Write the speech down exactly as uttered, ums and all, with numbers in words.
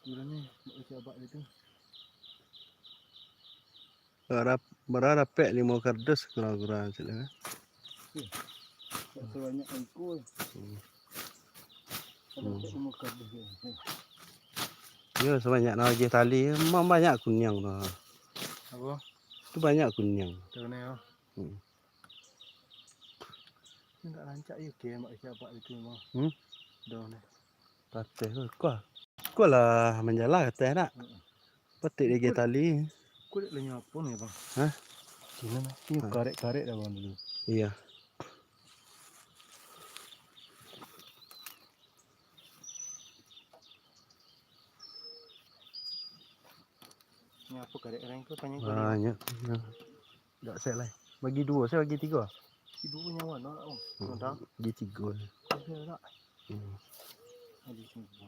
Gulanya, buat kecek abak dia tu. Bara, bara dapek limo kardus kurang-kurang cak tu, kan? Ih, tak sebanyak iko. Hmm. Kalau Hmm. tak limo kardus dia. Yo, sabanyak nan agiah tali, memang banyak kuniang tu. Apa? Tu banyak kuniang. Tu ni, oh. Hmm. Ni tak rancak je, ke, mak, siapa itu, mah. Hmm? Dah ni. Pateh tu, kuah. Kuah lah manjala kateh nak. Heeh. Patik dia Ikut. Tali. Kulit lah nyapu ni, Bang. Hah? Sini lah. Ini Ha. Karek-karek dah, Bang, dulu. Iya. Ni apa karek-karek tu panjang kali? Banyak. Nah. Tak set lah. Bagi dua, saya bagi tiga. Tiga pun nyawa nak, oh. Hmm. Dah. Bagi tiga. Ada tak? Hmm. Ada tiga.